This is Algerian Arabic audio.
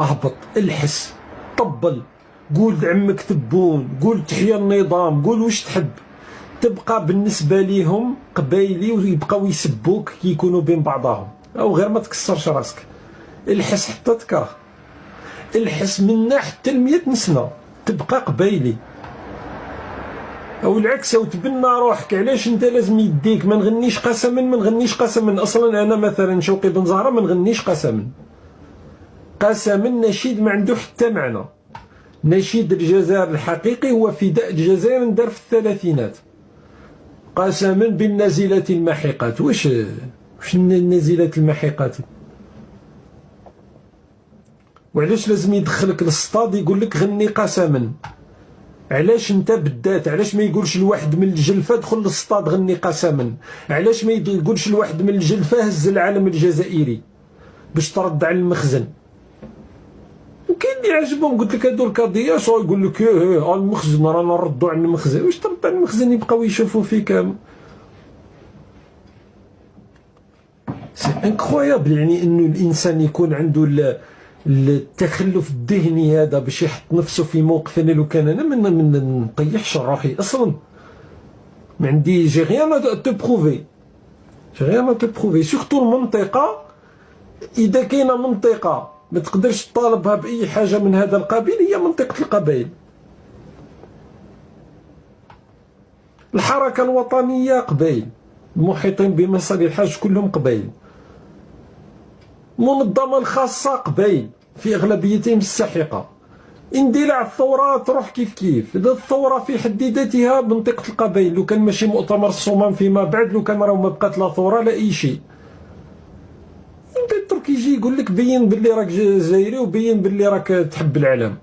اهبط، الحس، طبل، قول عمك تبون، قول تحيا النظام، قول واش تحب، تبقى بالنسبة ليهم قبايلي ويبقاو يسبوك كي يكونوا بين بعضهم. او غير ما تكسرش راسك، الحس حتى تكره، الحس منا حتى ل100 سنة تبقى قبايلي. او العكس، او تبنى روحك. علاش انت لازم يديك ما نغنيش قسما؟ ما نغنيش قسما اصلا. انا مثلا شوقي بن زهره ما نغنيش قسما. قسما نشيد ما عنده حتى معنى. نشيد الجزائر الحقيقي هو فداء الجزائر، ندار في الثلاثينات. قسما بالنازلات الماحقات، واش النازلات الماحقات؟ وعلاش لازم يدخلك للسطاد يقول لك غني قسما؟ علاش انت بالذات؟ علاش ما يقولش الواحد من الجلفه دخل للسطاد غني قسما؟ علاش ما يقولش الواحد من الجلفه هز العلم الجزائري باش ترد على المخزن؟ وكاين اللي عجبهم، قلت لك هادو الكادياش، يقول لك ايه ايه المخزن، رانا نردوا على المخزن. واش ترد على المخزن؟ يبقاو يشوفوا فيك. c'est incroyable، يعني انه الانسان يكون عنده التخلف الذهني هذا باش يحط نفسه في موقف. انا لو كان انا من نطيحش روحي اصلا، ما عندي، j'ai rien à te prouver، j'ai rien à te prouver. surtout المنطقه، اذا كاينه منطقة ما تقدرش تطالبها باي حاجة من هذا القبيل هي منطقة القبائل. الحركة الوطنية قبائل، المحيطين بمصالح الحاج كلهم قبائل، المنظمة الخاصة قبائل في اغلبيتهم الساحقه، اندلاع الثورة تروح كيف كيف. الثورة في حد ذاتها منطقة القبائل، لو كان ماشي مؤتمر الصومام فيما بعد لو كان راه ما بقات لا ثورة لا اي شيء. انت الترك يجي يقول لك بين باللي راك جزائري وبين باللي راك تحب العلم.